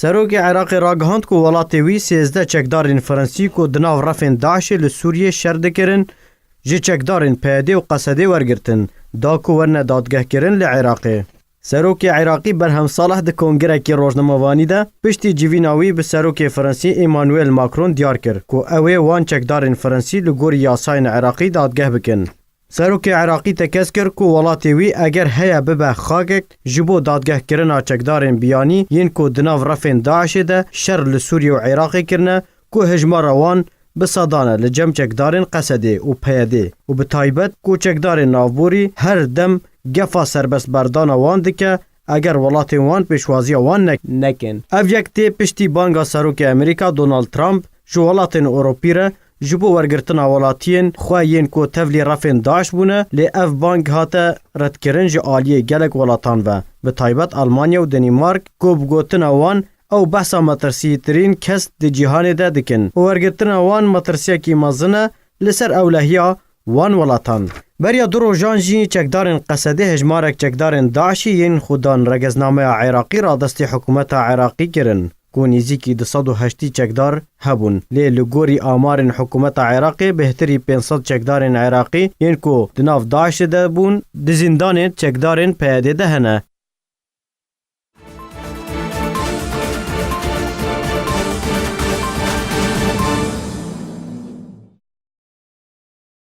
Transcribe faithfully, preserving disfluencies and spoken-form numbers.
Serokê Iraqê ragihand ku welatê wî sêzdeh çekdarên Fransî ku di nav refên DAIŞê li Sûriyê şer dikirin, ji çekdarên PYDê û Qesedê wergirtin, da ku werine dadgehkirin li Iraqê. Serokê Iraqî Berhem Salih di kongirekî rojnamevanî de piştî civîna wî bi Serokê Fransî Emmanuel Macron diyar kir ku ew ê wan çekdarên Fransî li gorî yasayên Iraqî dadgeh bikin. Serokê Iraqî tekez kir ku welatê wî eger heye bibe xakek ji bo dadgehkirina çekdarên biyanî yên ku di nav refên DAIŞê de şer li Sûriye û Iraqê kirine, ku hejmara wan bi sedan e li cem çekdarên Qesedê û PYDê û bi taybet ku çekdarên navborî her dem gefa serbestberdana wan dike, eger welatên wan pêşwaziya wan ne-, nekin. Ev yek tê piştî banga Serokê Amerîka Donald Trump ji welatên Ewropî re ji bo wergirtina welatiyên xwe yên ku tevlî refên DAIŞ bûne, lê ev bang hate redkirin ji aliyê gelek welatan ve, bi taybet Almanya û Danîmark, ku bi gotina wan ew behsa metirsîtirîn kes di cîhanê de dikin û wergirtina wan metirsiyekî mezin e li ser ewlehiya wan welatan. Beriya du rojan jî çekdarên Qesedê hejmarek çekdarên DAIŞî yên xwedan regeznameya Iraqî radestî hikûmeta Iraqî kirin, ku nêzîkî du sed û heştî çekdar hebûn. Lê li gorî amarên hikûmeta Iraqê bêhtirî pênc sed çekdarên Iraqî yên ku di nav DAIŞê de bûn, di zîndanên çekdarên PYDê de hene.